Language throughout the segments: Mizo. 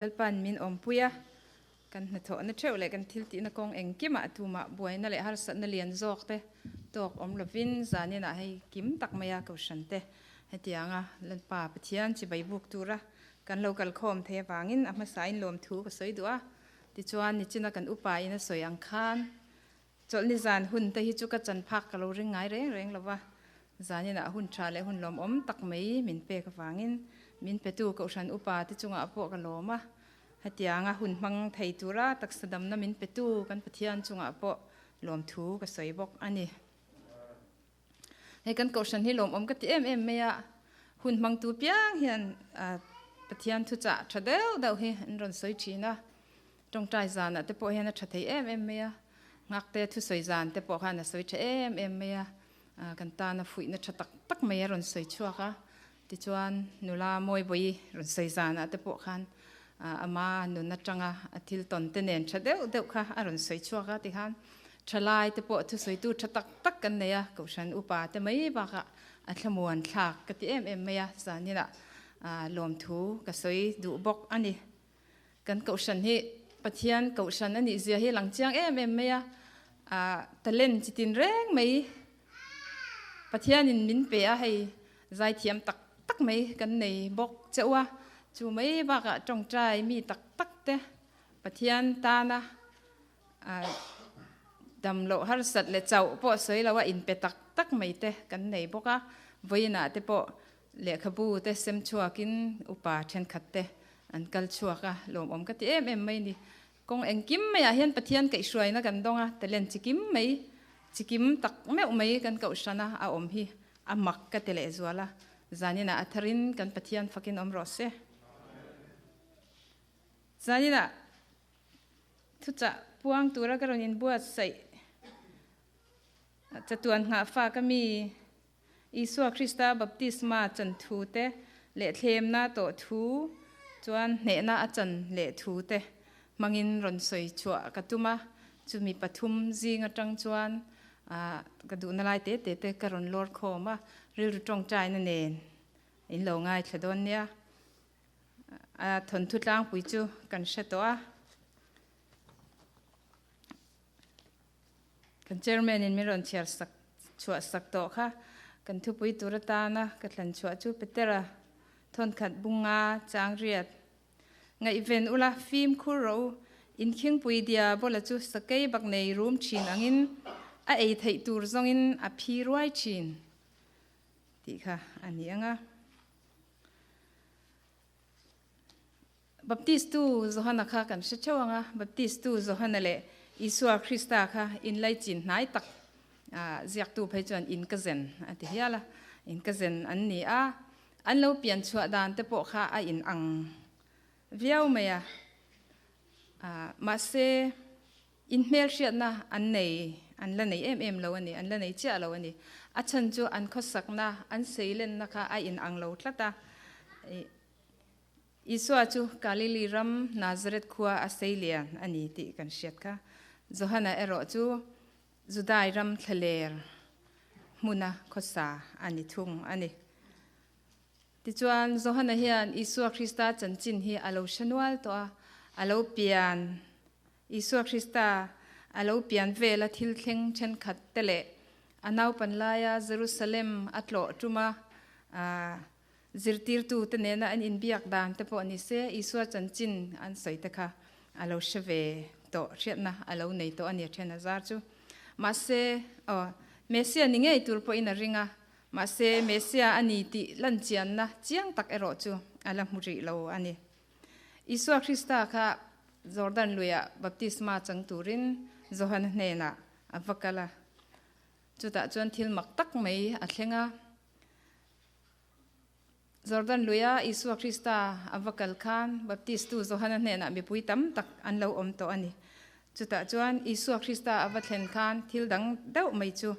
Lalpa'n min awmpui a, kan hnathawhna theuh leh kan thiltihna kawng engkimah tumah buaina leh harsatna lian zawk te tawk awm lovin zaninah hei kim tak maia Kohhran te hetianga Lalpa Pathian chibai buk tura kan lo kalkhawm thei avangin a hmasain lawmthu ka sawi duh a. Tichuan nichina kan upa in a sawi ang khan Chawlhni zan hun te hi chu ka chan phak ka lo ring ngai reng reng lo va, zaninah hun tha leh hun lawmawm tak mai min pek avangin min petu Kohhran upa te chungah pawh ka lawm a, hetianga hun hmang thei tura taksa damna min petu kan Pathian chungah pawh lawmthu ka sawi bawk a ni. Hei kan Kohhran hi lawmawm ka ti em em mai a, hun hmangtu piang hian Pathian thuchah tha deuh deuh hi an rawn sawi thin a, Tawngtai zanah te pawh hian a tha thei em em mai a, Nghakte thusawi zan te pawh khan a sawi tha em em mai a, kan tana fuihna tha tak tak mai a rawn sawi chhuak a, tichuan nula Mawibawi rawn sawi zanah te pawh khan ama nun atanga a thil tawn te nen tha deuh deuh kha a rawn sawi chhuak a, tikhan thalai te pawh thusawitu tha tak tak kan nei a, Kohhran upa te mai bakah a thlamuan thlak ka ti em em mai a, zaninah lawmthu ka sawi duh bawk a ni. Kan kohhran hi Pathian kohhran a nih zia hi a lang chiang em em mai a, ah talent chi tin reng mai Pathianin min pe a, hei zaithiam tak tak mai kan nei bawk chauh a, chu mai bakah tawngtai mi tak tak te Pathian tana ah dam loh harsat leh chauh pawh sawi lo a inpe tak tak mai te kan nei bawk a, vawiinah te pawh Lehkhabu te sem chhuakin upa thenkhat te an kal chhuak a, lawmawm ka ti em em mai ni. Kawng engkim maiah hian Pathian kaihhruaina kan dawng a, talent chikim mai, chikim tak meuh mai kan kohhrana a awm hi a mak ka ti lehzual a, zaninah a tharin kan Pathian fakin awm rawh se. Zaninah thuchah puang tura ka rawn inbuatsaih chatuan nghahfa ka mi. Isua Krista baptisma chan thu te leh thlemna tawh thu chuan hnehna a chan leh thu te hmangin rawn sawi chhuah ka tum a, chumi pathum zing atang chuan ka duhna lai te te te ka rawn lawr khawm a, rilru tawngtaina nen in lo ngaithla dawn nia. A thawnthu tlangpui chu kan hre tawh a. Kan chairman in min rawn chhiar sak chhuah sak tawh kha kan thupui tur atana ka thlan chhuah chu Petera thawnkhat bunga chang riat ngaihven ula fimkhur rawh u in khingpui dia bawla chu sakei bak nei rum thin angin a ei theih tur zawngin a phi ruai thin tih kha a ni ang a. Baptistu Johana kha kan hre theuh ang a, Baptistu Johana leh Isua Krista kha inlaichin hnai tak ziaktu phei chuan in ka zen a ti hial a, in ka zen an ni a, an lo pian chhuah dan te pawh kha a in ang viau mai a, mahse in hmelhriatna an nei, an la nei em em lo a ni, an la nei chiah lo a ni. A chhan chu an khawsakna, an seilenna kha a in ang lo tlat a. Isua chu Galili ram Nazareth khua a sei lian a ni tih kan hriat kha. Johana erawh chu Judai ram thlaler hmuna khawsa a ni thung a ni. Tichuan, Johana hian Isua Krista chanchin hi a lo hre nual tawh a, a lo pian Isua Krista a lo pian vela thil thleng thenkhat te leh a naupan laia Jerusalem a tlawh tuma Zirtirtu te nena an inbiak dan te pawh ni se, Isua chanchin an sawi te kha a lo hre ve tawh, hriatna a lo nei tawh a ni a then a zar chu. Mahse, aw, Messia ni ngei tur pawhin a ring a, mahse Messia a ni tih lan chianna chiang tak erawh chu a la hmu rih lo a ni. Isua Krista kha Jordan luiah baptisma chang turin Johana hnenah a va kal a, chutah chuan thil mak tak mai a thleng a. Jordan luia Isua Krista a va kal khan Baptistu Johana hnenah mipui tam tak an lo awm tawh a ni. Chutah chuan Isua Krista a va thlen khan thil dang deuh mai chu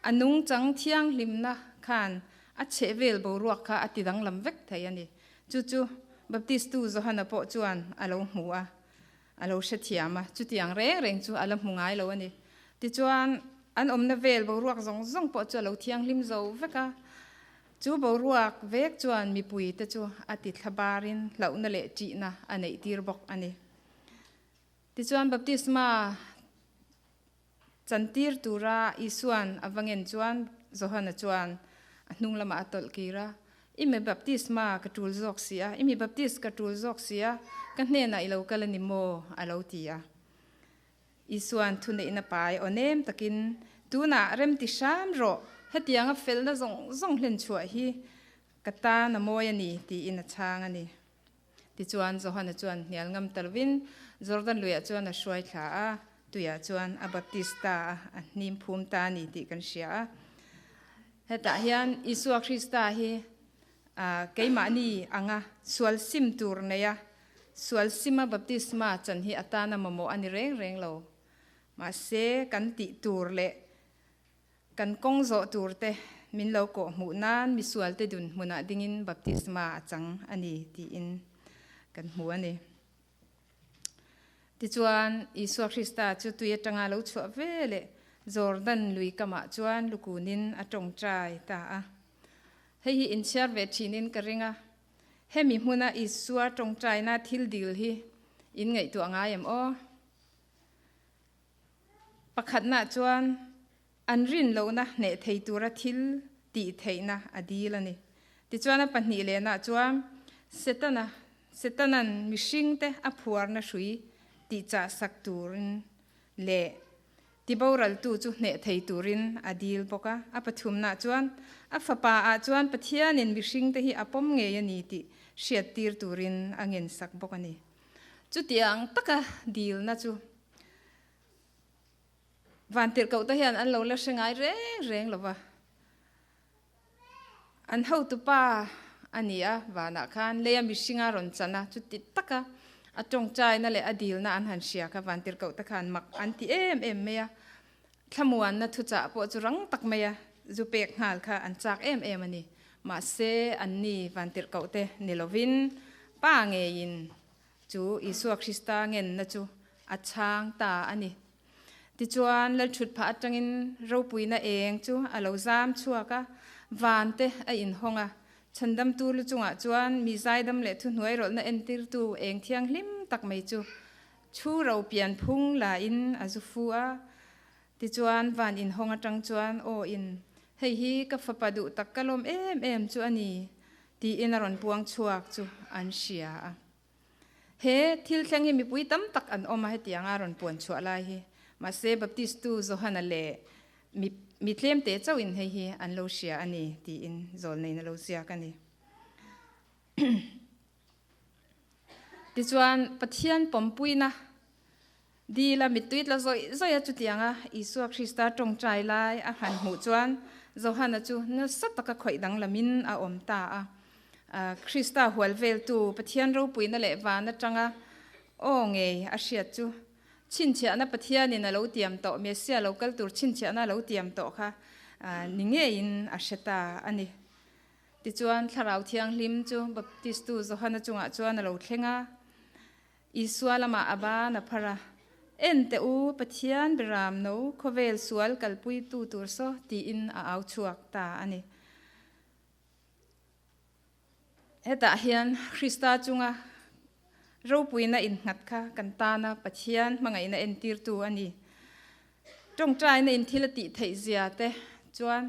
a nungchang thianghlimna khan a chhehvel boruak kha a ti danglam vek thei a ni. Chu chu Baptistu Johana pawh chuan a lo hmu a, a lo hrethiam a, chutiang reng reng chu a la hmu ngai lo a ni. Tichuan, an awmna vel boruak zawng zawng pawh chu a lo thianghlim zo vek a. Chu boruak vek chuan mipuite chu a ti thlabarin hlauhna leh ṭihna a neihtir bawk a ni. Tichuan baptisma chantir tura Isua'n a va ngen chuan Johana chuan a hnung lamah a tawlh kir a, I mi baptisma ka ṭul zawk si a, i mi baptist ka ṭul zawk si a, ka hnenah i lo kal a ni maw? a lo ti a. Isua'n thuneihna pai aw nem takin, Tunah rem ti hram rawh, hetianga felna zawng zawng hlen chhuah hi ka tan a mawi a ni, tiin a chhang a ni. Tichuan, Johana chuan hnial ngam ta lovin Jordan luiah chuan a hruai thla a, tuiah chuan a baptist ta a, a hnim phum ta a ni tih kan hria a. Hetah hian Isua Krista hi keimahni anga sual sim tur neia Sual sima baptisma chan hi atana mamawh a ni reng reng lo. Mahse, kan tih tur leh kan kawng zawh tur te min lo kawh hmuh nan misual te dun hmunah dingin baptisma a chang a ni tiin kan hmu a ni. Tichuan, Isua Krista chu tui atanga lo chhuah ve leh Jordan lui kamah chuan lukunin a tawngtai ta a. Hei hi inchhiar ve thinin ka ring a. Hemi hmuna Isua tawngtaina thil dil hi in ngaihtuah ngai em aw? Pakhatnaah chuan an rin lohna hneh thei tura thil tih theihna a dil a ni. Tichuan a pahnih lehnah chuan Setana, Setanan mihringte a phuarna hrui tihchahsak turin leh Tiboraltu chu hneh thei turin a dil bawk a. A pathumnah chuan, a fapa-ah chuan Pathianin mihringte hi a pawm ngei a ni tih hriattir turin a ngensak bawk a ni. Chutiang taka dilna chu Vantirhkohte hian an lo la hre ngai reng reng lo va. An hotupa a ni a, vanah khan leia mihringa rawn chan a, chuti taka a tawngtaina leh a dilna an han hria kha Vantirhkohte khan mak an ti em em mai a, thlamuanna thuchah pawh chu rang tak maia zu pek nghal kha an chak em em a ni. Mahse, anni Vantirhkohte ni lovin Pa ngeiin chu Isua Krista ngenna chu a chhang ta a ni. Tichuan, Lalthutphah atangin ropuina eng chu a lo zam chhuak a, van te a inhawng a. Chhandamtu lu chungah chuan mi zaidam leh thuhnuai rawlhna entirtu eng thianghlim tak mai chu chhu ro pian phung la in a zu fu a. Tichuan, van inhawng atang chuan aw in, Hei hi ka fapa duh tak ka lawm em em chu a ni, tiin a rawn puang chhuak chu an hria a. He thil thleng hi mipui tam tak an awm a, hetianga rawn puan chhuah lai hi. Mahse, Baptistu Johana leh mi mi tlemte chauhin hei hi an lo hria a ni, tiin zawlneiin a lo ziak a ni. Tichuan, Pathian pawmpuina dila mittui tla zawih zawih a chutianga Isua Krista tawngtai lai a han hmuh chuan Johana chu nasa taka khawih danglamin a awm ta a. Krista hual veltu Pathian ropuina leh van atanga aw ngei a hriat chu chhinchhiahna Pathianin a lo tiam tawh, Messia lo kal tur chhinchhiahna a lo tiam tawh kha ni ngeiin a hre ta a ni. Tichuan Thlarau Thianghlim chu Baptistu Johana chungah chuan a lo thleng a. Isua lamah a ban a phar a, En teh u, Pathian Biram no khawvel sual kalpuitu tur saw, tiin a au chhuak ta a ni. Hetah hian Krista chunga ropuina innghat kha kan tana Pathian hmangaihna entirtu a ni. Tawngtaina in thil a tih theih zia te chuan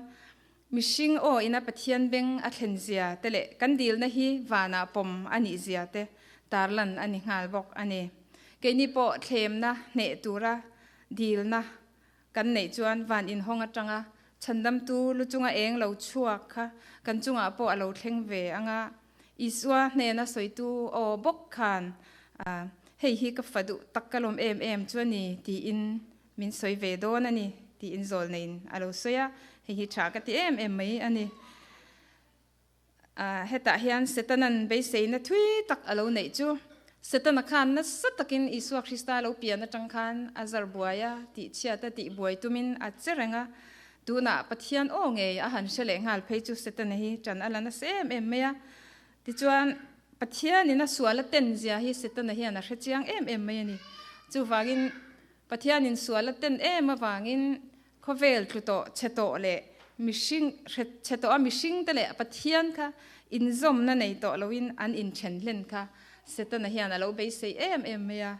mihring aw ina Pathian beng a thlen zia te leh kan dilna hi vanah pawm a nih zia te tarlan a ni nghal bawk a ni. Keini pawh thlemna hneh tura dilna kan neih chuan van inhawng atanga chhandamtu lu chunga eng lo chhuak kha kan chungah pawh a lo thleng ve anga Isua hnena sawitu aw bawk khan hei hi ka fa duh tak ka lawm em em chu a ni tiin min sawi ve dawn a ni tiin zawlneiin a lo sawi a, hei hi tha ka ti em em mai a ni. Hetah hian Setanan beiseina thui tak a lo neih chu Setana khan nasa takin Isua Krista lo pian atang khan a zar buai a, tihchhiat a tihbuai tumin a che reng a. Tunah Pathian aw ngei a han hre leh nghal phei chu Setana hi ṭan a la nasa em em mai a. Tichuan, Pathianin a sual a ten zia hi Setana hian a hre chiang em em mai a ni. Chuvangin, Pathianin sual a ten em avangin khawvel tlu tawh, chhe tawh leh. Mihring hre chhe tawh a, mihringte leh Pathian kha inzawmna nei tawh loin an inthen hlen kha Setana hian a lo beisei em em mai a.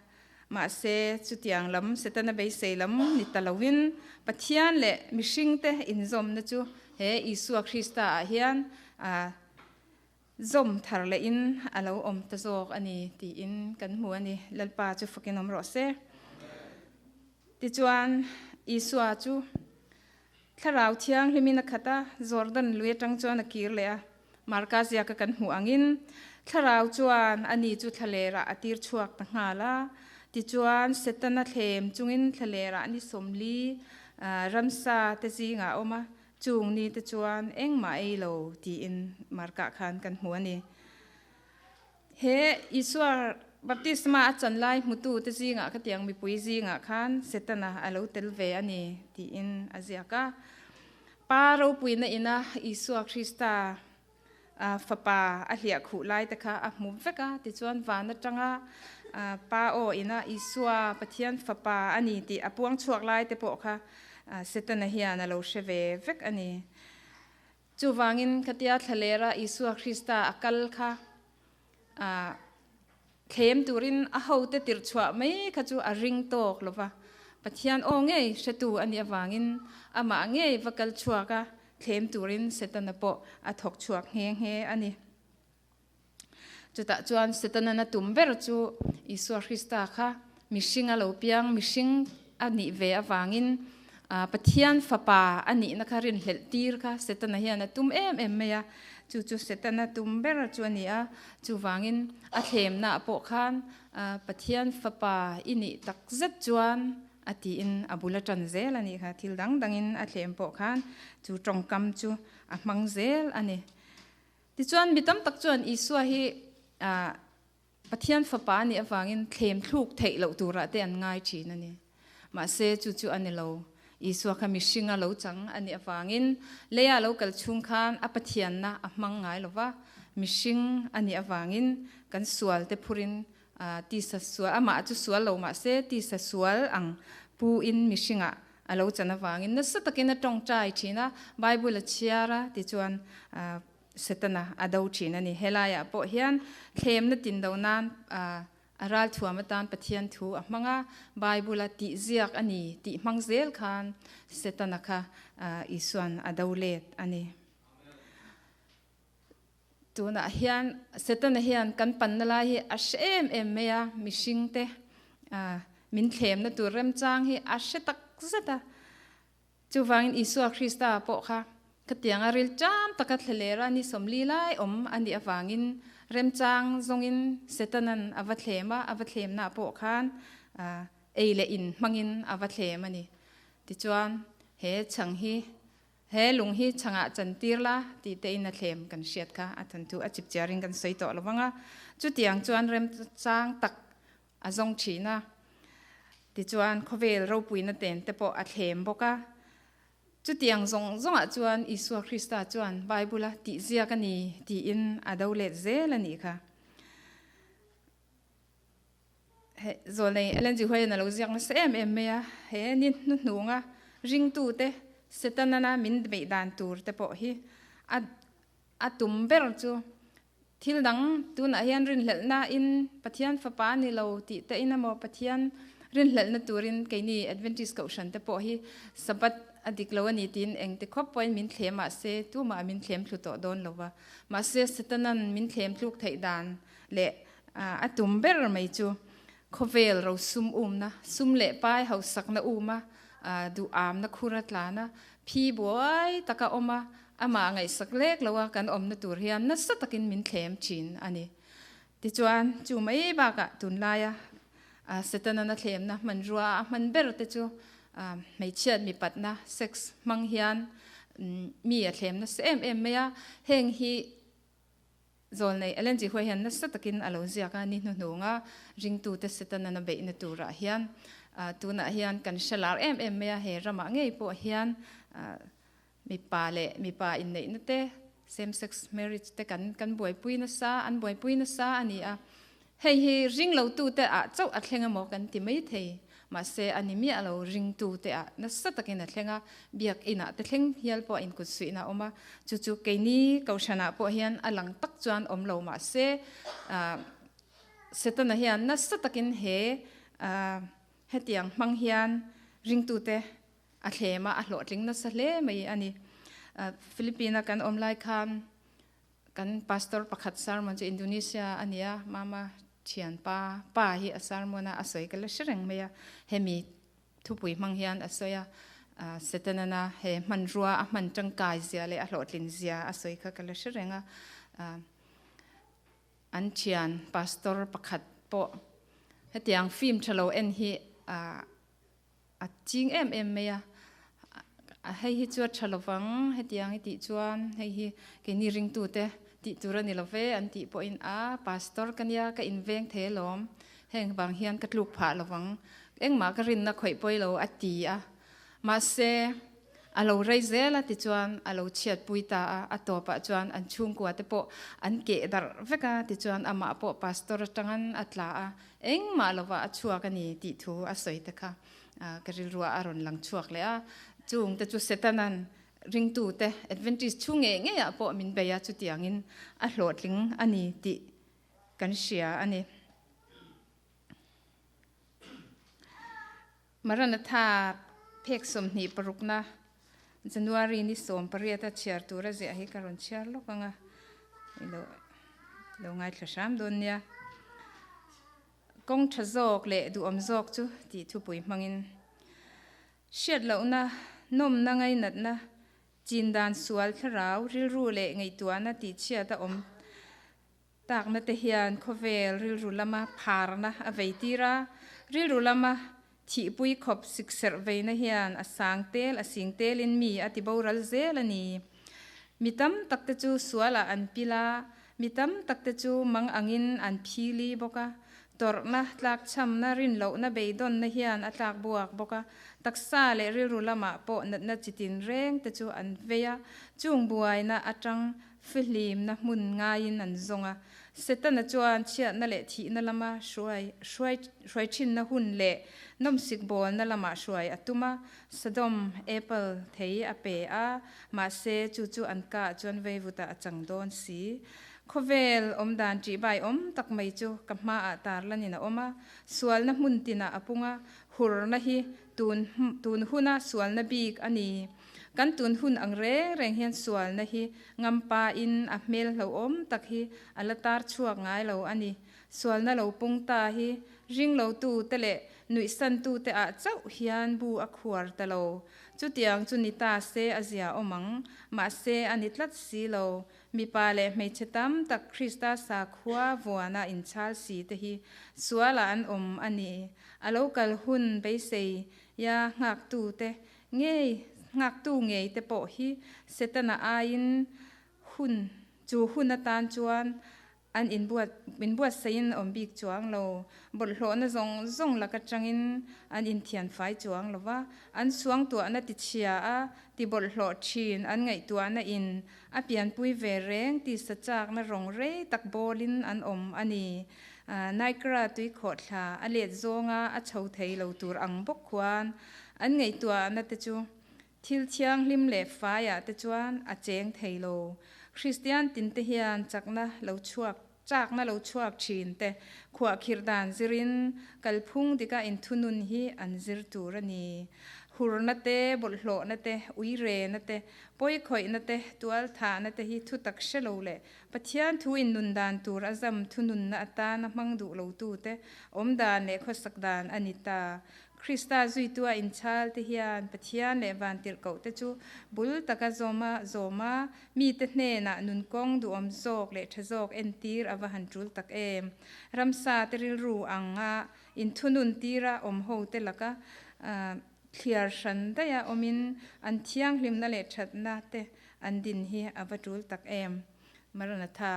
Mahse, chutiang lam Setana beisei lam ni ta loin Pathian leh mihringte inzawmna chu he Isua Krista ah hian a zawm thar lehin a lo awm ta zawk a ni tiin kan hmu a ni. Lalpa chu fakin awm rawh se. Tichuan, Isua chu Thlarau Thianghlimin a khat a, Jordan lui atang chuan a kir leh a. Marka ziaka kan hmuh angin, Thlarau chuan ani chu thlalerah a tir chhuak ta nghal a. Tichuan, Setana thlem chungin thlalerah ni 40 ramsa te zingah a awm a, chung ni te chuan engmah ei lo tiin Markah khan kan hmu a ni. He Isua baptisma a chan lai hmutute zingah khatiang mipui zingah khan Setana a lo tel ve a ni tiin a ziak a. Pa ropuina ina Isua Krista Fapa a hliah khuh lai te kha a hmu vek a, tichuan van atanga Pa aw ina Isua Pathian Fapa a ni tih a puang chhuak lai te pawh kha Setana hian a lo hre ve vek a ni. Chuvangin khatia thlalera Isua Krista a kal kha thlem turin a hote tirh chhuah mai kha chu a ring tawk lo va. Pathian aw ngei hretu a nih avangin amah ngei va kal chhuak a, thlem turin Setana pawh a thawk chhuak nghe nghe a ni. Chutah chuan Setana tum ber chu Isua Krista kha mihring a lo piang, mihring a nih ve avangin Pathian Fapa a nihna kha rinhlelh tir kha Setana hian a tum em em mai a. Chu chu Setana tum ber chu a ni a. Chuvangin a thlemnaah pawh khan Pathian Fapa i nih tak zet chuan a tiin a bul a ṭan zel a nih kha. Thil dang dangin a thlem pawh khan chu ṭawngkam chu a hmang zel a ni. Tichuan, mi tam tak chuan Isua hi Pathian Fapa a nih avangin thlem thluk theih loh turah te an ngai thin a ni. Mahse, chu chu a ni lo. Isua kha mihringa lo chang a nih avangin leia lo kal chhung khan a Pathianna a hmang ngai lo va, mihring a nih avangin kan sual te phurin tisa sual, amah chu sual lo mahse tisa sual ang pu in mihringah A lo chan avangin nasa takin a tawngtai thin a, Bible a chhiar a, tichuan Setana a do thin a ni. Helaiah pawh hian thlemna tin do nan a ral thuam atan Pathian thu a hmang a, Bible a tih ziak a ni tih hmang zel khan Setana kha Isuan a do let a ni. Tunah hian Setana hian kan panna lai hi a hre em em mai a, mihringte min thlemna tur remchang hi a hre tak zet a. Chuvangin Isua Krista pawh kha khatianga ril ṭam taka thlaler a ni 40 lai awm a nih avangin remchang zawngin Setanan a va thlem a, a va thlemna pawh khan ei leh in hmangin a va thlem a ni. Tichuan he chhang hi He lung hi chhangah chantir la tih te in a thlem kan hriat kha a than thu a chipchiar in kan sawi tawh lo vang a, chutiang chuan remchang tak a zawng thin a, tichuan khawvel ropuina ten te pawh a thlem bawk a, chutiang zawng zawngah chuan Isua Krista chuan Bible a tihziak a ni tiin a do let zel a nih kha. He zawlnei Ellen G. White-in a lo ziak nasa em em mai a, he ni hnuhnunga ringtute Setanana min beih dan tur te pawh hi a a tum ber chu thil dang tunah hian rinhlelhna in Pathian fapa a ni lo tih te in emaw Pathian rinhlelhna turin keini Adventist kohhran te pawh hi Sabbath a dik lo a ni tiin engti khawp pawhin min thlem mahse tumah min thlem thlu tawh dawn lo va. Mahse Setanan min thlem tluk theih dan leh A tum ber mai chu khawvel ro sum umna, sum leh pai hausakna uma duhamna khur a tlan a, phi buai taka awm a, amah ngaihsak lek lo a kan awmna tur hian nasa takin min thlem thin a ni. Tichuan, chu mai bakah tunlaia Setana thlemna hmanrua a hman ber te chu hmeichhiat mipatna, sex, hmang hian mi a thlem nasa em em mai a, heng hi Zawlnei Ellen G. Huai hian nasa takin a lo ziak a, ni hnuhnunga ringtute Setanan a beihna turah hian tunah hian kan hre lar em em mai a, he ramah ngei pawh hian mipa leh mipa inneihna te, same sex marriage te kan kan buaipui nasa, an buaipui nasa a ni a. Hei hi ringlotute ah chauh a thleng emaw kan ti mai thei. Mahse, a ni miah lo, ringtu te ah nasa takin a thleng a, biak inah te thleng hial pawh a inkut suihna a awm a, chu chu keini Kohhranah pawh hian a lang tak chuan awm lo mahse, Setana hian nasa takin he hetiang hmang hian ringtute a thlem a, a hlawhtling nasa hle mai a ni. Philippine-a kan awm lai khan Kan pastor pakhat sermon chu Indonesia a nia, mama thian pa pa hi a sermon a, a sawi ka la hre reng mai a, hemi thupui hmang hian a sawi a, Setanana he hmanrua a hman tangkai zia leh a hlawhtlin zia a sawi kha ka la hre reng a, an thian pastor pakhat pawh hetiang film tha lo en hi A ching em em mai a, hei hi chu a tha lovang hetiang i tih chuan hei hi keini ringtute tih tur a ni lo ve an tih pawhin a pastor ka nia ka inveng thei alawm heng vang hian ka tluk phah lovang engmah ka rinna khawih pawi lo a ti a mahse A lo rei zel a tichuan a lo chhiatpui ta a, a tawpah chuan an chhungkua te pawh an keh darh vek a, tichuan amah pawh pastor atangin a tla a, engmah lovah a chhuak a ni tih thu a sawi te kha ka rilruah a rawn lang chhuak leh a, chung te chu Setanan ringtu te Adventist chhung ngei ngeiah pawh min bei a, chutiangin a hlawhtling a ni tih kan hria a ni. Maranatha phek 26na January ni 18 a chhiar tura ziah hi ka rawn chhiar lawk ang a, i lo lo ngaithla hram dawn nia. Kawng tha zawk leh duhawm zawk chu tih thupui hmangin hriat lohna, nawmna, ngainatna, chin dan sual thlarau, rilru leh ngaihtuahna tihchhiat a awm Takna te hian khawvel rilru lama pharna a vei tir a, rilru lama thihpui khawp sikserh veina hian a sang tel a sing telin mi a ti boral zel a ni. Mi tam tak te chu sualah an pil a, mi tam tak te chu mang angin an phili bawk a, tawrhna, tlakchhamna, rinlohna, beidawnna hian a tlak buak bawk a, taksa leh rilru lamah pawh natna chitin reng te chu an vei a, chung buaina atang Fihlimna hmun ngaiin an zawng a. Setana chuan chhiatna leh thihna lama hruai hruai hruai thinna hun leh nawmsik bawlna lamah hruai a tum a. Sodom apple thei a pe a, mahse chu chu an kah chuan veivutah a chang dawn si. Khawvel awmdan ṭihbai awm tak mai chu ka hmaah tarlanin a awm a, sualna hmun tinah a pung a, hurna hi tun tun huna sualna bik a ni. Kan tun hun ang reng reng hian sualna hi ngampa in a hmel hlauhawm tak hi a la tar chhuak ngai lo a ni. Sualna lo pung ta hi ring lo tu te leh nuihsan tu te ah chauh hian bu a khuar ta lo. Chutiang chu ni ta se a zia awm ang, mahse a ni tlat si lo. Mipa leh hmeichhe tam tak Krista sakhua vuana inchhal si te hi sualah an awm a ni. A lo kal hun beisei ya nghak tu te Ngei, nghaktu ngei te pawh hi Setana aiin hun, chu hun atan chuan an inbuat, inbuatsaihin awm bik chuang lo. Bawlhhlawhna zawng zawng lak atangin an inthianfai chuang lo va, an suangtuahna tichhia a, tibawlhhlawh thin an ngaihtuahna in a pianpui ve reng tisa chakna rawng rei tak bawlin an awm a ni. Niagara tuikhawhthla a let zawnga a chho thei lo tur ang bawk khuan An ngaihtuahna te chu thil thianghlim leh faiah te chuan a cheng thei lo. Kristian tinte hian chakna lo chhuak chakna lo chhuak thin te khuahkhirh dan zirin kalphung dika inthunun hi an zir tur a ni. Hurna te, bawlhhlawhna te, uirena te, pawikhawihna te, tualthahna te hi thutak hre lo leh Pathian thu in nun dan tur a zam thununna atana hmang duh lotute awmdan leh khawsak dan a ni ta. Krista zuitua inchhal te hian Pathian leh vantirhkoh te chu bul taka zawma zawma mite hnenah nunkawng duhawm zawk leh tha zawk entir a va han tul tak em. Ramsa te rilru anga inthunun tira awm ho te laka thliar hran daiha awmin an thianghlimna leh thatna te an din hi a va tul tak em. Maranatha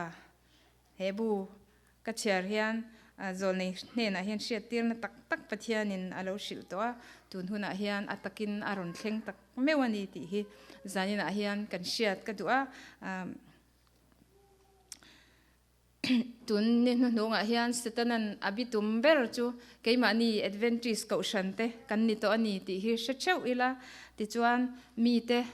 he bu Ka chhiar hian zawlnei hnenah hian hriattirna tak tak Pathianin a lo hrilh tawh a, tun hunah hian a takin a rawn thleng tak meuh a ni tih hi zaninah hian kan hriat ka duh a. Tun ni hnuhnungah hian Setanan a bitum ber chu keimahni Adventist kohhran te kan ni tawh a ni tih hi hre theuh ila, tichuan mite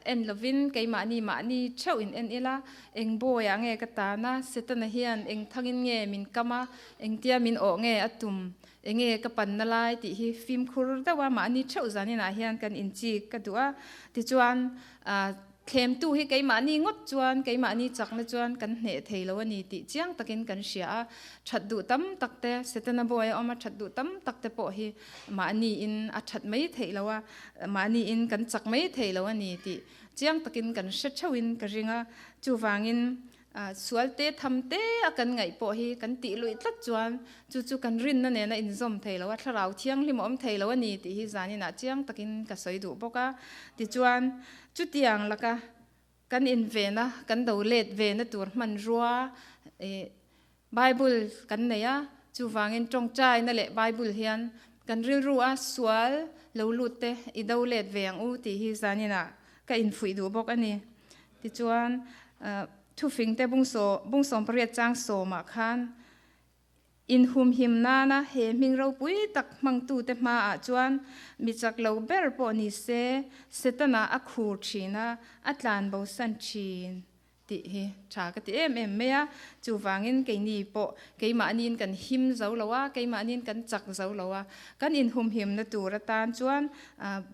en lovin keimahni mahni theuh in en ila, eng bawiah nge ka tan a, Setana hian eng thangin nge min kam a, engtia min awh nge a tum, enge ka panna lai tih hi fimkhur deuh a mahni theuh zaninah hian kan inchik ka duh a, tichuan Thlemtu hi keimahni ngawt chuan, keimahni chakna chuan kan hneh thei lo a ni tih chiang takin kan hria a. That duh tam tak te, Setana bawi a awm a, that duh tam tak te pawh hi mahniin a that mai theih lo a, mahniin kan chak mai thei lo a ni tih chiang takin kan hre theuhin ka ring a. Chuvangin Sual te tham te a kan ngaih pawh hi kan tih luih tlat chuan chu chu kan rinna nena inzawm thei lo a, thlarau thianghlim a awm thei lo a ni tih hi zaninah chiang takin ka sawi duh bawk a. Tichuan, chutiang laka kan invena, kan do let vena tur hmanrua ih Bible kan nei a, chuvangin tawngtaina leh Bible hian kan rilru a sual lo lut te i do let ve ang u tih hi zaninah ka infuih duh bawk a ni. Tichuan, thufingte bungsawm pariat chang sawmah khan inhumhim nana he hming ropui tak hmangtute hmaah chuan mi chak lo ber pawh ni se, Setana a khur thin a, a tlan bosan thin. Tih hi tha ka ti em em mai a, chuvangin keini pawh keimahniin kan him zo lo a, keimahniin kan chak zo lo a, kan inhumhimna tur atan chuan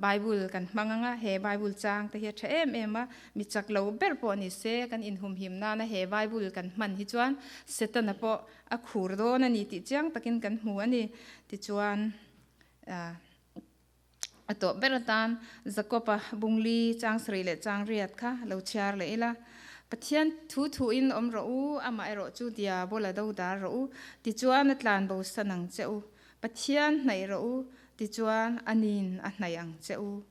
Bible kan hmang ang a, he Bible chang te hi a tha em em a, mi chak lo ber pawh ni se kan inhumhim nana he Bible kan hman hi chuan Setana pawh a khur dawn a ni tih chiang takin kan hmu a ni. Tichuan. A tawh ber atan Jakob-a bungli chang sarih leh chang riat kha lo chhiar leh ila. Pathian thu thuin awm rawh u, amah erawh chu diabola do dar rawh u, tichuan a tlan bo san ang che u. Pathian hnaih rawh u, tichuan a nin a hnaih ang che u.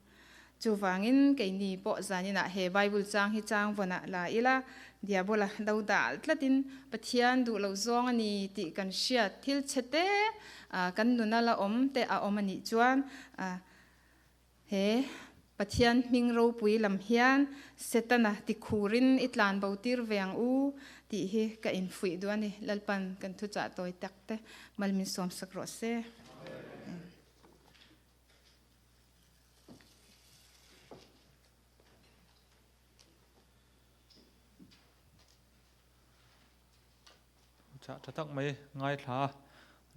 Chuvangin keini pawh zaninah he Bible chang hi chang vawnah la ila, diabola do dal tlatin Pathian duh loh zawng a ni tih kan hriat thil chhe te Kan nuna la awm te a awm a nih chuan he Pathian hming ropui lam hian Setana tikhurin i tlan bo tir ve ang u tih hi ka infuih duh a ni. Lalpan kan thuchah tawi tak te mal min sawmsak rawh se. Chah tha tak mai ngaithla a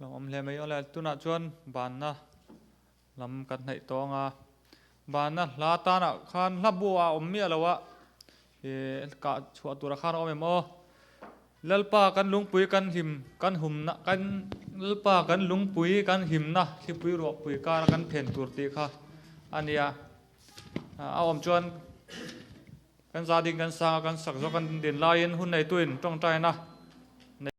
lo awm hle mai. Awle tunah chuan banna lam kan hnaih tawng a, banna hla tanah khan hla bu a awm miah lo a, ih kah chhuah turah khan a awm em aw. Lalpa kan lungpui kan hlim kan humna kan Lalpa kan lungpui kan himna thlipui ruahpui kara kan phen tur tih kha a nia. A awm chuan Kan za ding kan sang a, kan sak zawk kan din laiin hun neituin tawngtaina